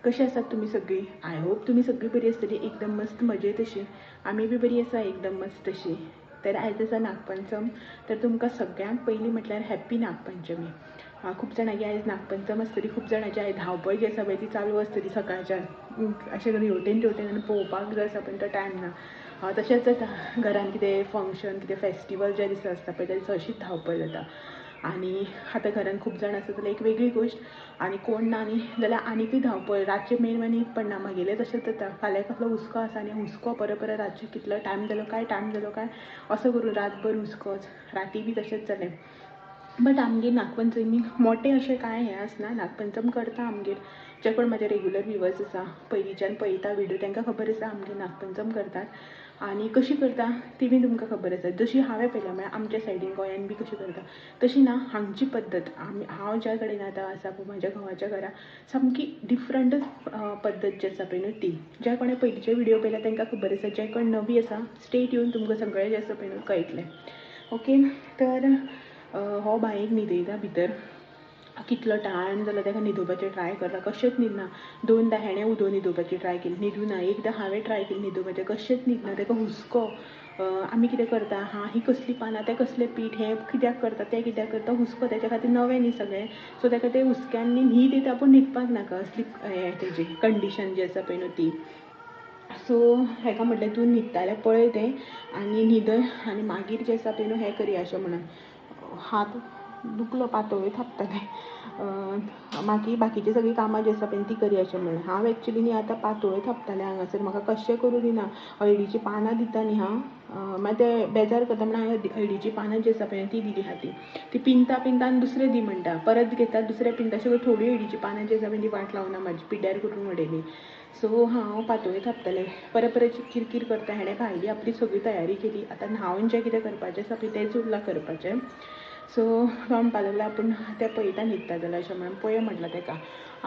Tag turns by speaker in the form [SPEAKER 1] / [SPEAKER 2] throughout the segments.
[SPEAKER 1] कशी आसात तुमी सगळी? I hope तुमी सगळी बरी आसतली, एकदम मस्त मजेत अशी. आमी बी बरी आसा, एकदम मस्त अशी. तर आयज आसा नागपंचम. तर तुमकां सगळ्यांक पयलीं म्हटल्यार हॅप्पी नागपंचमी. खूब जाणांची आयज नागपंचम आसतली, खूब जाणांची आयज धांवपळ जी आसा पळय ती चालू आसतली सकाळच्यान, अशें करून हेवटेन तेवटेन आनी पळोवपाक जो आसा पळय तो टायम ना. तशेंच जाता घरान कितें फंक्शन कितें फेस्टिवल ज्या दिसा आसता पळय त्या दिसा अशीच धांवपळ जाता. आनी आतां घरान खूब जाण आसा जाल्यार एक वेगळी गोश्ट, आनी कोण ना न्ही जाल्यार आनीकय धांवपळ. रातचें मेन म्हळ्यार न्हीद पडना. मागेलें तशेंच जाता, फाल्यां कसलो हुस्को आसा आनी हुस्को परत परत रातचें कितलो टायम जालो काय टायम जालो काय असो करून रातभर हुस्कोच. राती बी तशेंच जालें. बट आमगेर नागपंचमीक मोटें अशें कांय हें आसना. नागपंचम करता आमगेर, जे कोण म्हाजे रेगुलर व्युवर्स आसा पयलींच्यान पळयता व्हिडियो तांकां खबर आसा आमगेर नागपंचम करतात. आनी कशी करता ती बी तुमकां खबर आसा. जशी हांवें पळयल्या म्हळ्यार आमच्या सायडीन गोंयान बी कशी करता तशी ना हांगची पद्दत. आमी हांव ज्या कडेन आतां आसा पळय म्हाज्या घोवाच्या घरा सामकी डिफरंटच पद्दत जी आसा पळय न्हू ती. ज्या कोणें पयलींचे व्हिडियो पळयल्या तांकां खबर आसा, जे कोण नवी आसा स्टे ट्यून, तुमकां सगळें जें आसा पळय न्हू कळटलें. ओके, तर हो बायेक न्हिदयता भितर. कितलो टायम जालो ताका न्हिदोवपाचें ट्राय करता, कशेंच न्हिदना. दोनदां हेणें उदो न्हिदोवपाची ट्राय केली, न्हिदूना. एकदां हांवें ट्राय केली न्हिदोवपाचें, कशेंच न्हिदना. ताका हुस्को, आमी कितें करता, हां ही कसली पानां, तें कसलें पीठ, हें कित्याक करता तें कित्याक करता, हुस्को. तेच्या खातीर नवें न्ही सगळें, सो ताका तें हुस्क्यान न्ही न्हीद येता पूण न्हिदपाक नाका असली हें तेजी कंडिशन जी आसा पळय न्हू ती. सो हेका म्हटलें तूं न्हिदता जाल्यार पळय तें आनी न्हिदय आनी मागीर जें आसा पळय न्हू हें करया अशें म्हणून. हात दुखलो पातोळ्यो थापतलें, मागीर बाकीची सगळीं कामां जी आसा पळय ती करया अशें म्हणून. हांव एक्चुली न्ही आतां पातोळ्यो थापतालें हांगासर, म्हाका कशें करूं दिना. हळडीचीं पानां दिता न्ही हांव, मागीर ते बेजार करता म्हणून हांवें हळडीचीं पानां जी आसा पळय ती दिली हातीन. ती पिंता पिंता आनी दुसरें दी म्हणटा, परत घेता दुसरें पिंता, अशें करून थोडी हळडीचीं पानां जी आसा पळय ती वाट लावना म्हाजी, पिड्ड्यार करून उडयली. सो हांव पातोळ्यो थापतलें, परत परत किरकीर करता. हेणें भायली आपली सगळी तयारी केली, आतां न्हांवन जें कितें करपाचें आसा पळय तेंच उरलां करपाचें. सो तो म्हणपाक लागलो आपूण तें पळयता न्हिदता जाल्यार अशें म्हणून पळय म्हटलें ताका.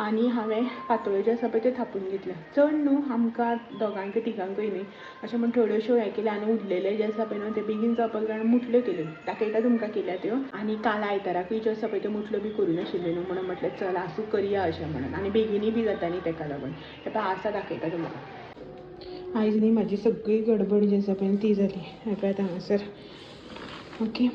[SPEAKER 1] आनी हांवें पातोळ्यो ज्यो आसा पळय त्यो थापून घेतल्यो. चड न्हू आमकां दोगांकय तिगांकय न्ही अशें म्हूण थोड्योश्यो हें केल्यो आनी उरलेलें जें आसा पळय न्हू तें बेगीन जावपाक जाय म्हणून मुटल्यो केल्यो. दाखयता तुमकां केल्या त्यो. आनी काल आयताराकूय ज्यो आसा पळय त्यो मुटल्यो बी करूं नाशिल्ल्यो न्हू म्हणून म्हटलें चल आसूं करया अशें म्हणून. आनी बेगीनय बी जाता न्ही ताका लागून. हें पळय आसा दाखयता तुमकां. आयज न्ही म्हाजी सगळी गडबड जी आसा पळय ती जाली. हें पळयात हांगासर. ओके,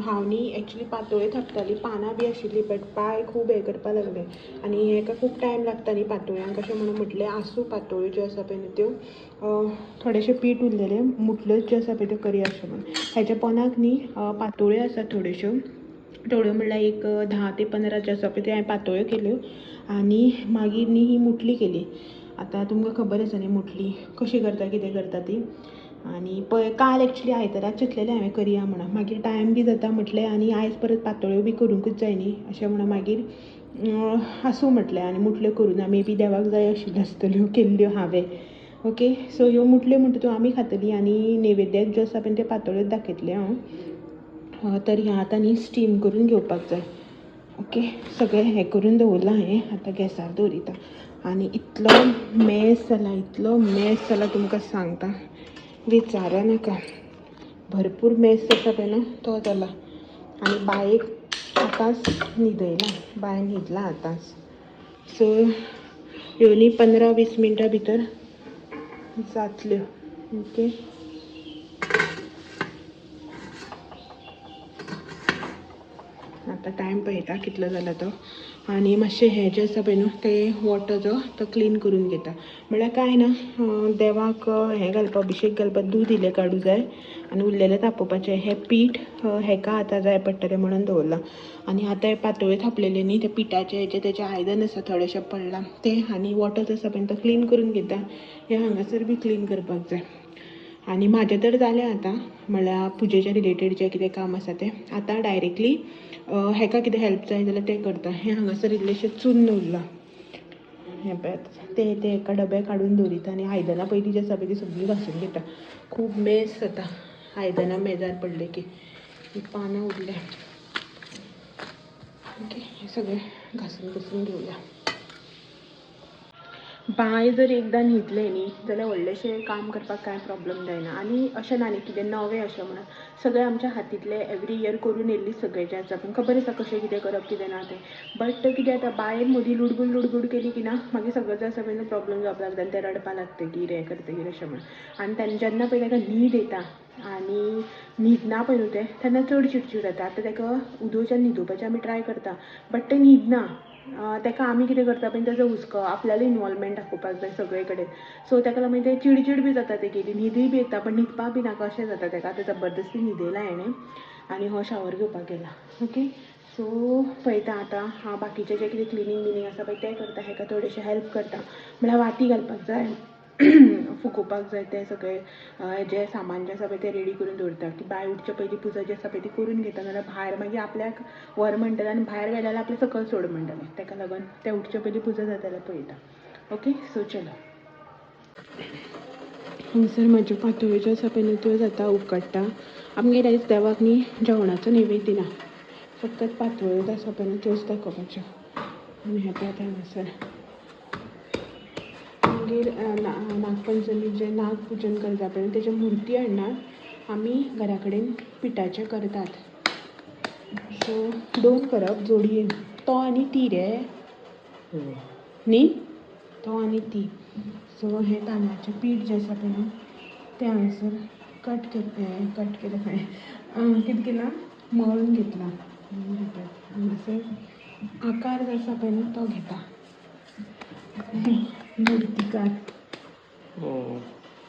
[SPEAKER 1] हांव न्ही एक्चुली पातोळ्यो थापताली, पानां बी आशिल्लीं बट पांय खूब हें करपाक लागले आनी हेका खूब टायम लागता न्ही पातोळ्यांक अशें म्हणून म्हटलें आसूं पातोळ्यो ज्यो आसा पळय न्हू त्यो थोडेशें पीठ उरलेलें मुटल्योच ज्यो आसा पळय त्यो करया अशें म्हणून. हेच्या पोनाक न्ही पातोळ्यो आसा थोड्योश्यो, थोड्यो म्हणल्यार एक 10 ते 15 ज्यो आसा पळय त्यो हांवें पातोळ्यो केल्यो आनी मागीर न्ही ही मुटली केली. आतां तुमकां खबर आसा न्ही मुटली कशी करता कितें करता ती. आनी पळय काल एक्चुली आयताराक चिंतलेलें हांवें करया म्हणून, मागीर टायम बी जाता म्हटलें आनी आयज परत पातोळ्यो बी करूंकूच जाय न्ही अशें म्हणून मागीर आसूं म्हटलें आनी मुटल्यो करूं ना, मे बी देवाक जाय आशिल्ल्यो आसतल्यो केल्ल्यो हांवें. ओके, सो ह्यो मुटल्यो म्हणटा त्यो आमी खातलीं आनी नैवेद्याक ज्यो आसा पळय त्यो पातोळ्योच दाखयतलें हांव. तर ह्या आतां न्ही स्टीम करून घेवपाक जाय. ओके, सगळें हें करून दवरलां हांवें, आतां गॅसार दवरिता. आनी इतलो मेस जाला, इतलो मेस जाला तुमकां सांगता, विचारा नाका. भरपूर मेस आसा पळय न्हू तो जाला. आनी बायेक आतांच न्हिदयला, बाय न्हिदला आतांच. सो ह्यो न्ही 15-20 मिनटां भितर जातल्यो. ओके, आतां टायम पळयता कितलो जाला तो. आनी मातशें हें जें आसा पळय न्हू तें वॉटर जो तो क्लीन करून घेता. म्हळ्यार कांय ना, देवाक हें घालपाक अभिशेक घालपाक दूद इल्लें काडूं जाय आनी उरलेलें तापोवपाचें. हें पीठ हेका आतां जाय पडटलें म्हणून दवरलां. आनी आतां हें पातोळ्यो थापलेल्यो न्ही तें पिठाचें हेचें तेचें आयदन आसा थोडेशें पडलां तें, आनी वॉटर आसा पळय तो क्लीन करून घेता. हें हांगासर बी क्लीन करपाक जाय. आनी म्हाजें तर जालें आतां, म्हळ्यार पुजेच्या रिलेटेड जें कितें काम आसा तें. आतां डायरेक्टली हेका कितें हेल्प जाय जाल्यार तें करता. हें हांगासर इल्लेशें चुन्न उरलां, हें पळयात, तें तें एका डब्याक काडून दवरिता. आनी आयदनां पयलीं जी आसा पळय ती सगळीं घासून घेता. खूब मेस जाता आयदनां मेजार पडले की. ही पानां उरल्या. ओके, हें सगळें घासून घासून घेवया. बाय जर एकदां न्हिदलें न्ही जाल्यार व्हडलेशें काम करपाक कांय प्रॉब्लम जायना. आनी अशें ना न्ही कितें नवें अशें म्हणून सगळें आमच्या हातींतलें एवरी इयर करून येयल्ली सगळें जें आसा पूण खबर आसा कशें कितें करप कितें ना तें. बट कितें जाता बायन मदीं लुडबूड लुडबूड केली की ना मागीर सगळें जें आसा पळय प्रॉब्लम जावपाक लागता आनी तें रडपाक लागतगीर हें करतगीर अशें म्हणून. आनी तेन्ना जेन्ना पळय ताका न्हीद येता आनी न्हिदना पळय न्हू तें तेन्ना चड चिडचीड जाता. आतां ताका उदोवच्यान न्हिदोवपाचें आमी ट्राय करता बट तें न्हिदना. ताका आमी कितें करता पळय ताजो हुस्को आपल्याले इनवॉल्वमेंट दाखोवपाक जाय सगळे कडेन. सो ताका लागून मागीर तें चिडचीड बी जाता तेगेली, न्हिदूय बी येता पण न्हिदपाक बी नाका अशें जाता ताका. आतां जबरदस्ती न्हिदयला हेणें आनी हो शावर घेवपाक गेला. ओके सो पळयता आतां हांव बाकीचें जें कितें क्लिनींग बिनींग आसा पळय तें करता, हेका थोडेशें हेल्प करता. म्हळ्यार वाती घालपाक जाय, फुकोवपाक जाय, तें सगळें जें सामान जें आसा पळय तें रेडी करून दवरता की बाय उठचे पयलीं पुजा जी आसा पळय ती करून घेता. नाल्यार भायर मागीर आपल्याक व्हर म्हणटलें आनी भायर व्हेल्यार आपल्या सकयल सोड म्हणटलें. ताका लागून तें उठचे पयलीं पुजा जाता जाल्यार पळयता. ओके सो चलो हांगसर म्हज्यो पातोळ्यो ज्यो आसा पळय न्हू त्यो जाता उकडटा. आमगेर आयज देवाक न्ही जेवणाचो नैवेद्य दिना, फक्त पातोळ्यो आसा पळय न्हू त्योच दाखोवपाच्यो. आनी हें पळयात हांगासर मागीर नागपंचमी जें नागपूजन करता पळय तेज्यो मुर्ती हाडनात आमी घरा कडेन पिठाचें करतात. सो दोन करप जोडयेन, तो आनी ती रे न्ही, तो आनी ती. सो हें तांदळाचें पीठ जें आसा पळय न्हू तें हांगासर कट केलें, कट केलें खंय कितें केलां मळून घेतलां. हांगासर आकार जो आसा पळय न्हू तो घेता. मुर्तीकार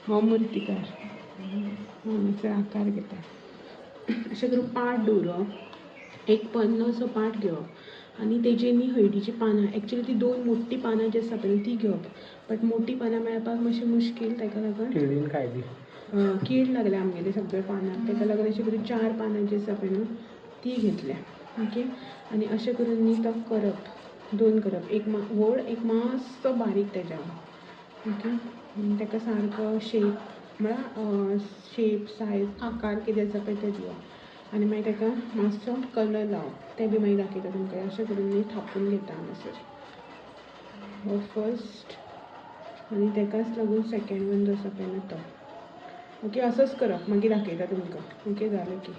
[SPEAKER 1] हो मुर्तीकार हांगासर आकार घेता. अशें करून पाट दवरप, एक पन्नो असो पाट घेवप आनी तेजेर न्ही हळदीचीं पानां, एक्चुली ती दोन मोटीं पानां जी आसा पळय ती घेवप, बट मोटीं पानां मेळपाक मातशें मुश्कील. ताका लागून कीड लागल्या आमगेले सगळे पानांक, ताका लागून अशें करून 4 पानां जी आसा पळय न्हू ती घेतल्या. ओके आनी अशें करून न्ही तो करप, दोन करप, एक व्हड एक मातसो बारीक तेज्या. ओके ताका सारको शेप म्हळ्यार शेप सायज आकार कितें आसा पळय तें दिवप आनी मागीर ताका मातसो कलर लावप, तें बी मागीर दाखयता तुमकां. अशें करून न्ही थापून घेता हांगासर हो फर्स्ट आनी ताकाच लागून सेकेंड वन जो आसा पळय न्हू तो. ओके असोच करप, मागीर दाखयता तुमकां. ओके जालें की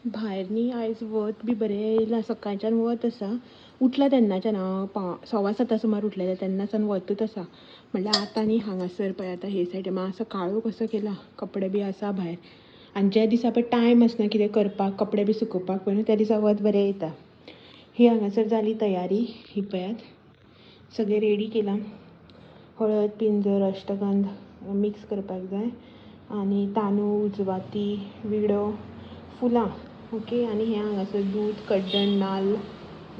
[SPEAKER 1] भायर न्ही आयज वत बी बरें येयलां, सकाळच्यान वत आसा. उठला तेन्नाच्यान हांव 7:15 सुमार उठलेलें, तेन्नाच्यान वतूच आसा. म्हणल्यार आतां न्ही हांगासर पळय आतां हे सायडीन मातसो काळोख कसो केला, कपडे बी आसा भायर. आनी ज्या दिसा पळय टायम आसना कितें करपाक, कपडे बी सुकोवपाक पळय न्हू त्या दिसा वत बरें येता. ही हांगासर जाली तयारी, ही पळयात सगळें रेडी केलां. हळद पिंजर अष्टगंध मिक्स करपाक जाय आनी तांदूळ उजवाती विडो फुलां. ओके आनी हें हांगासर दूद कड्डण नाल्ल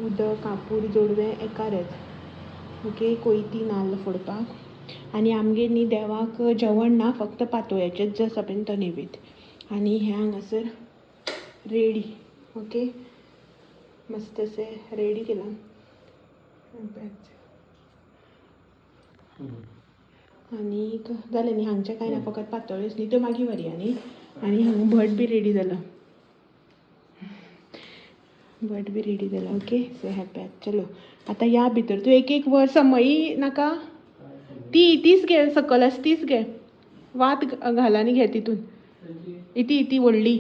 [SPEAKER 1] उदक कापूर जोडवें एकारत. ओके कोयती नाल्ल फोडपाक. आनी आमगेर न्ही देवाक जेवण ना, फक्त पातोळ्याचेच जें आसा पळय तो नैवेद्य. आनी हें हांगासर रेडी. ओके मस्त अशें रेडी केलां. आनीक जालें न्ही हांगचें कांय ना, फकत पातोळ्योच न्ही त्यो मागीर व्हरया न्ही. आनी हांगा भट बी रेडी जाला, भट बी रेडी जाला. Okay so happy. चलो आतां ह्या भितर तूं एक एक वर समयी नाका, ती तीच घे, सकल आसा तीच घे, वात घाल आनी घे तितून, इती इती व्हडली.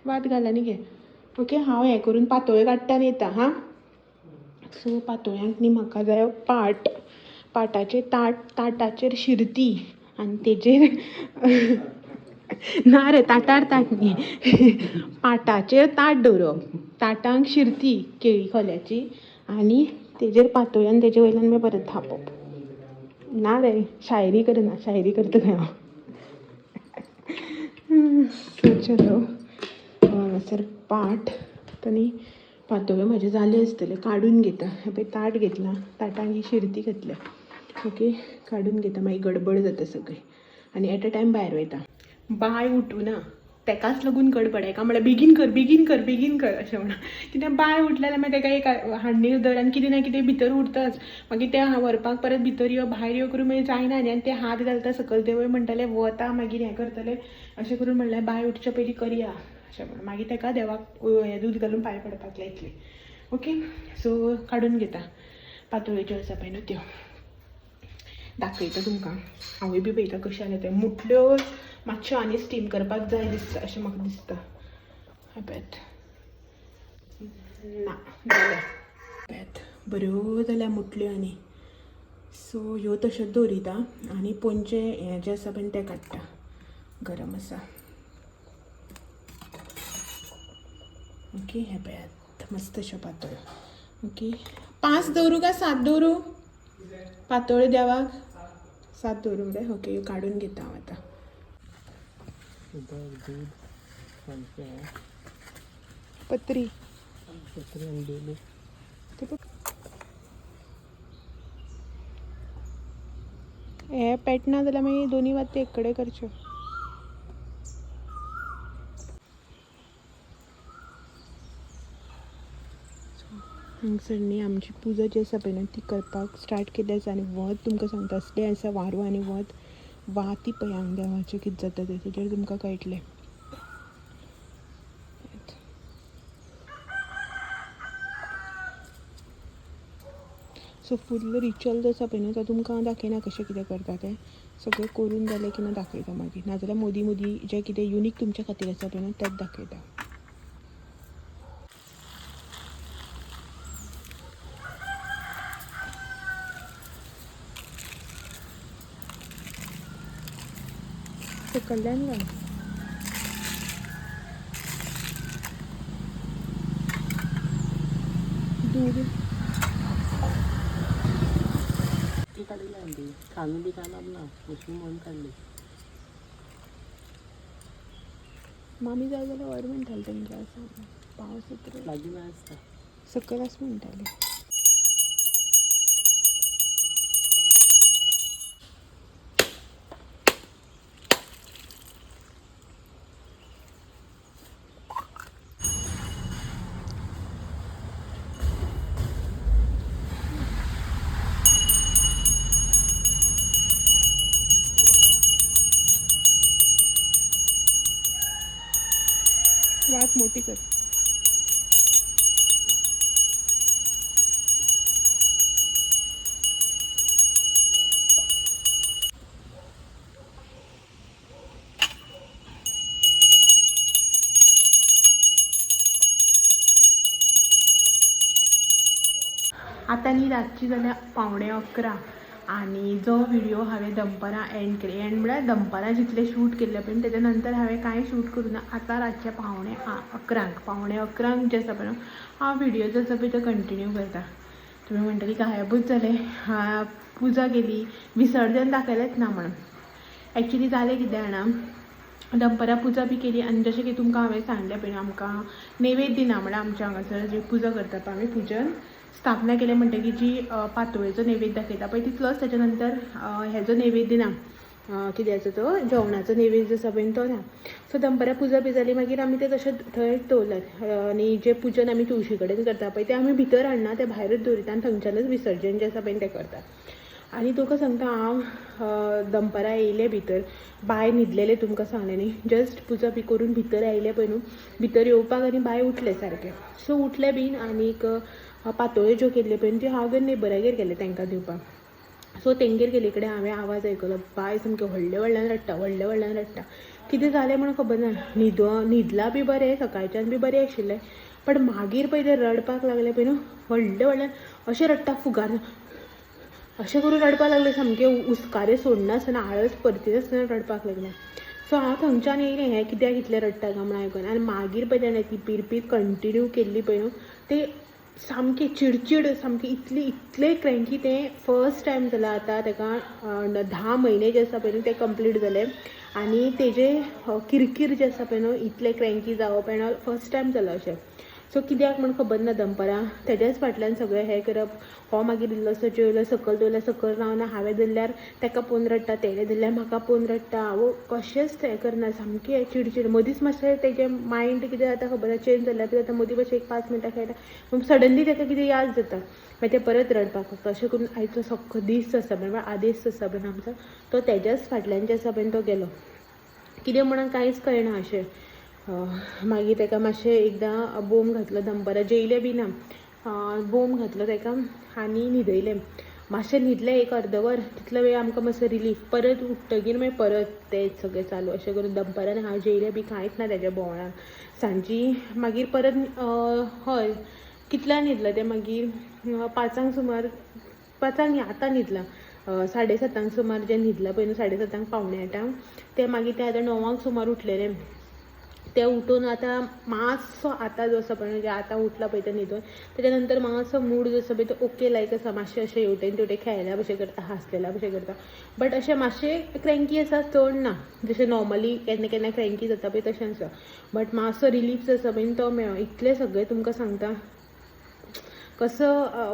[SPEAKER 1] वात घाल आनी घे. ओके हांव हें करून पातोळ्यो काडटा आनी येता. हां सो पातोळ्यांक न्ही म्हाका जाय पाट, पाटाचेर ताट, ताटाचेर शिरती आनी तेजेर ना रे ताटार ताट न्ही, पाटाचेर ताट दवरप, ताटांक शिरती केळी खोल्याची आनी तेजेर पातोळ्यो आनी तेजे वयल्यान मागीर परत थापप. ना रे शायरी करना, शायरी करता खंय हांव. सो चलो हांगासर पाट आनी पातोळ्यो म्हज्यो जाल्यो आसतल्यो, काडून घेता. हें पळय ताट घेतलां, ताटांक ही शिरती घातल्या. ओके काडून घेता, मागीर गडबड जाता सगळी आनी एट अ टायम भायर वयता. बाय उठूना तेकाच लागून गडबड. हेका म्हळ्यार बेगीन कर बेगीन कर बेगीन कर अशें म्हणून. कित्याक बाय उठलें जाल्यार मागीर तेका एक हांडीर धर आनी कितें ना कितें भितर उरताच. मागीर तें व्हरपाक परत भितर यो भायर यो करून मागीर जायना न्ही. आनी ते हात घालता सकयल देवय म्हणटले वता मागीर हें करतले अशें करून म्हणल्यार बाय उठचे पयलीं करया अशें म्हणून. मागीर तेका देवाक हें दूद घालून पांय पडपाक लायतली. ओके सो काडून घेता पातोळ्यो ज्यो आसा पळय न्हू त्यो दाखयता तुमकां. हांवूय बी पळयता कशें जालें तें. मुटल्यो मातश्यो आनी स्टीम करपाक जाय दिसता अशें म्हाका दिसता. पळयात ना जालें. पळयात बऱ्यो जाल्या मुटल्यो. आनी सो ह्यो तश्योच दवरिता आनी पोंचे हें जें आसा पळय तें काडटा. गरम आसा. ओके हें पळयात मस्त अश्यो पातोळ्यो. ओके 5 दवरूं काय 7 दवरूं पातोळ्यो देवाक? 7 दवरूं मरे. ओके ह्यो काडून घेता हांव आतां. पत्री हे पेटना जाल्यार मागीर दोनी वाती एक कडेन करच्यो. हांगसर न्ही आमची पुजा जी आसा पळय न्हू ती करपाक स्टार्ट केल्ली आसा. आनी वत तुमकां सांगता असलें आसा वारो आनी वत वाती पळय हांगा देवाचें कितें जाता तें तेजेर तुमकां कळटलें. सो फुल्ल रिच्युअल जो आसा पळय न्हू तो तुमकां हांव दाखयना कशें कितें करता तें. सगळें करून जालें की ना दाखयता मागीर. नाजाल्यार मोदी मोदी जें कितें युनीक तुमच्या खातीर आसा पळय न्हू तेंच दाखयता. सकयल्यान घाल. दूद
[SPEAKER 2] ती काडली हांवें ती खांदो बी कांय ना अशी म्हणून काडली.
[SPEAKER 1] मामी जाय जाल्यार व्हर म्हणटाले तेंगे आसा पावस येता
[SPEAKER 2] लागीं ना आसता
[SPEAKER 1] सकयल आसा म्हणटाले. वात मोठी कर. आतां न्ही रातची जाल्या 10:45 आनी जो व्हिडिओ हांवें दनपरां एंड केले, एंड म्हळ्यार दनपरां जितलें शूट केल्लें पळय तेच्या नंतर हांवें कांय शूट करूं ना. आतां रातचें 10:45 जें आसा पळय हांव व्हिडिओ जो आसा पळय तो कंटिन्यू करता. तुमी म्हणटली गायबूच जालें, पुजा केली विसर्जन दाखयलेंच ना म्हणून. एक्चुली जालें कितें जाणा, दनपरां पुजा बी केली आनी जशें की तुमकां हांवें सांगलें पळय आमकां नैवेद्य दिना म्हळ्यार आमच्या हांगासर जी पुजा करता पळय आमी पुजन स्थापना केली म्हणटकीर जी पातोळेचो नैवेद्य दाखयता पळय तितलोच. तेच्या नंतर हेजो नैवेद्य ना, कित्याचो तो जेवणाचो नैवेद्य आसा पळय तो ना. सो दनपरां पुजा बी जाली मागीर आमी तें तशें थंयच दवरलें आनी जें पुजन आमी तुळशी कडेन करता पळय तें आमी भितर हाडना, तें भायरूच दवरिता आनी थंयच्यानच विसर्जन जें आसा पळय तें करता. आनी तुका सांगता हांव दनपरां येयलें भितर, बाय न्हिदलेलें तुमकां सांगलें न्ही, जस्ट पुजा बी करून भितर आयलें पळय न्हू, भितर येवपाक आनी बाय उठलें सारकें. सो उठलें बीन आनीक पातोळ्यो ज्यो केल्ल्यो पळय त्यो हांव नेबरागेर गेलें तांकां दिवपाक. सो तेंगेर गेल्ले कडेन हांवें आवाज आयकलो, बाय सामकें व्हडल्या व्हडल्यान रडटा, व्हडल्या व्हडल्यान रडटा. कितें जालें म्हणून खबर ना, न्हिदलां बी बरें, सकाळच्यान बी बरें आशिल्लें, पण मागीर पळय तें रडपाक लागलें पळय न्हू व्हडल्या व्हडल्यान अशें रडटा, फुगार अशें करून रडपाक लागलें, सामकें हुस्कारे सोडनासतना आळस परतिनासतना रडपाक लागलें. सो हांव थंयच्यान येयलें हें कित्याक इतलें रडटा काय म्हणून आयकून. आनी मागीर पळय ताणें ती पिरपीर कंटिन्यू केल्ली पळय न्हू, ते सामकें चिडचीड, सामकें इतली इतलें क्रँकी. तें फर्स्ट टायम जालां आतां ताका 10 म्हयने जे आसा पळय न्हू ते कंप्लीट जाले आनी तेजे किरकीर जे आसा पळय न्हू इतलें क्रँकी जावप एंड ऑल फर्स्ट टायम जालां अशें. सो कित्याक म्हण खबर ना, दनपरां तेज्याच फाटल्यान सगळें हें करप. हो मागीर इल्लोसो जेवलो, सकयल दवरल्यार सकयल रावना, हांवें धरल्यार ताका पळोवन रडटा, तेणें धरल्यार म्हाका पळोवन रडटा. आवो कशेंच हें करना, सामकें चिडचीड. मदींच मातशें तेजें मायंड कितें जाता खबर ना, चेंज जाल्यार कितें जाता, मदीं मातशें एक 5 मिनटां खेळटा, पूण सडनली ताका कितें याद जाता, मागीर तें परत रडपाक लागता. अशें करून आयचो सगळो दीस जो आसा पळय, म्हळ्यार आदेस जो आसा पळय आमचो, तो तेज्याच फाटल्यान जे आसा पळय तो गेलो. कितें म्हणून कांयच कळना अशें. मागीर ताका मातशें एकदां बोम घातलो, दनपरां जेयलें बी ना, बोम घातलो ताका आनी न्हिदयलें. मातशें न्हिदलें एक अर्दवर, तितलो वेळ आमकां मातसो रिलीफ. परत उठ्ठगीर मागीर परत तेंच सगळें चालू. अशें करून दनपरान हांव जेयलें बी कांयच ना तेज्या भोंवणाक. सांजी मागीर परत हय कितल्यान न्हिदलें तें, मागीर 5 सुमार, 5 न्ही आतां न्हिदलां, 7:30 सुमार जें न्हिदलां पळय न्हू, 7:30 7:45 तें, मागीर तें आतां 9 सुमार उठलेलें. तें उठून आतां मातसो आतां जो आसा पळय, म्हणजे आतां उठला पळय तें न्हिदून, तेच्या नंतर मातसो मूड जो आसा पळय तो ओके लायक आसा. मातशें अशें हेवटेन तेवटेन खेळल्या भशेन करता, हांसलेल्या भशेन करता, बट अशें मातशें क्रँकी आसा, चड ना, जशें नॉर्मली केन्ना केन्ना क्रँकी जाता पळय तशें आसा. बट मातसो रिलीफ जो आसा पळय तो मेळ्ळो. इतलें सगळें तुमकां सांगता कसो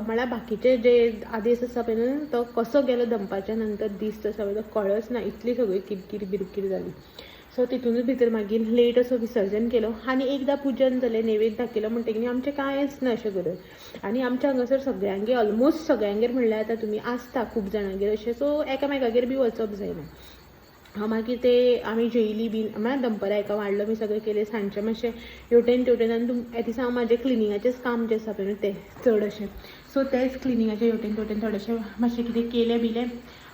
[SPEAKER 1] म्हळ्यार बाकीचे जे आदेस आसा पळय न्हू तो कसो गेलो दनपारच्या नंतर दीस जो आसा पळय तो कळच ना, इतली सगळी किरकीर बिरकीर जाली. सो तितूनच भितर मागीर लेट असो विसर्जन केलो आनी एकदां पुजन जालें, नैवेद्य दाखयलो म्हणटकीर आमचें कांयच ना अशें करून. आनी आमच्या हांगासर सगळ्यांगेर ऑलमोस्ट सगळ्यांगेर म्हणल्यार आतां तुमी आसता खूब जाणांगेर अशें, सो एकामेकागेर बी वचप जायना. मागीर ते आमी जेयली बीन, म्हळ्यार दनपरां एका वाडलो बी सगळें केलें, सांजचें मातशें हेवटेन तेवटेन. आनी त्या दिसा हांव म्हाजें क्लिनिंगाचेंच काम जें आसा पळय न्हू तें चड अशें, सो तेंच क्लिनिंगाचें हेवटेन तेवटेन थोडेशें मातशें कितें केलें बिलें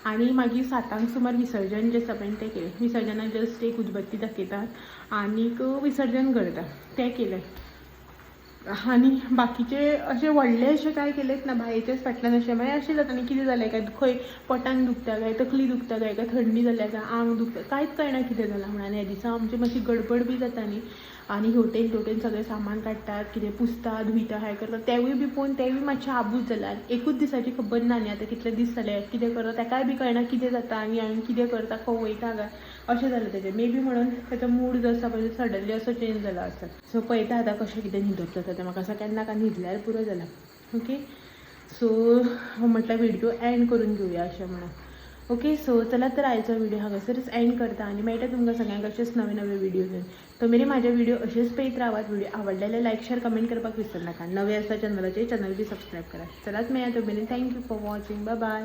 [SPEAKER 1] आनी मागीर 7 सुमार विसर्जन जें आसा पळय तें केलें. विसर्जनाक जस्ट एक उदबत्ती दाखयतात आनीक विसर्जन करता तें केलें. आनी बाकीचे अशें व्हडलें अशें कांय केलेंच ना, बायेच्याच फाटल्यान अशें मागीर अशें जाता न्ही, कितें जालें काय, खंय पोटान दुखता काय, तकली दुखता काय, काय थंडी जाल्या काय, आंग दुखता, कांयच कळना कितें जालां म्हणून. आनी ह्या दिसा आमची मातशी गडबड बी जाता न्ही, आनी हेवटेन तेवटेन सगळें सामान काडटात, कितें पुसता धुयता हें करता, तेवूय बी पळोवन तेवूय मातशें आबूज जालां. एकूच दिसाची खबर ना न्ही आतां कितले दीस जाले, कितें करता ताकाय बी कळना कितें जाता आनी हांवें कितें करता, खंय वयता काय अशें जालें तेजें. मे बी म्हणून तेचो मूड जो आसा पळय सडनली असो चेंज जाला आसत. सो पळयता आतां कशें कितें न्हिदप जाता तें, म्हाका असो केन्ना काय न्हिदल्यार पुरो जाला. ओके, सो म्हटल्यार व्हिडिओ एंड करून घेवया अशें म्हणून. ओके, सो चला तर आयचो व्हिडिओ हांगासरच एंड करता आनी मेळटा तुमकां सगळ्यांक अशेच नवे नवे व्हिडिओ घेवन. तो मेरेन म्हाजे व्हिडिओ अशेच पळयत रावात. व्हिडिओ आवडलेले लायक शेअर कमेंट करपाक विसर नाका. नवे आसा चॅनलाचेर चॅनल बी सबस्क्रायब करा. चलात मेळया तो मेरेन. Thank you for watching. Bye bye.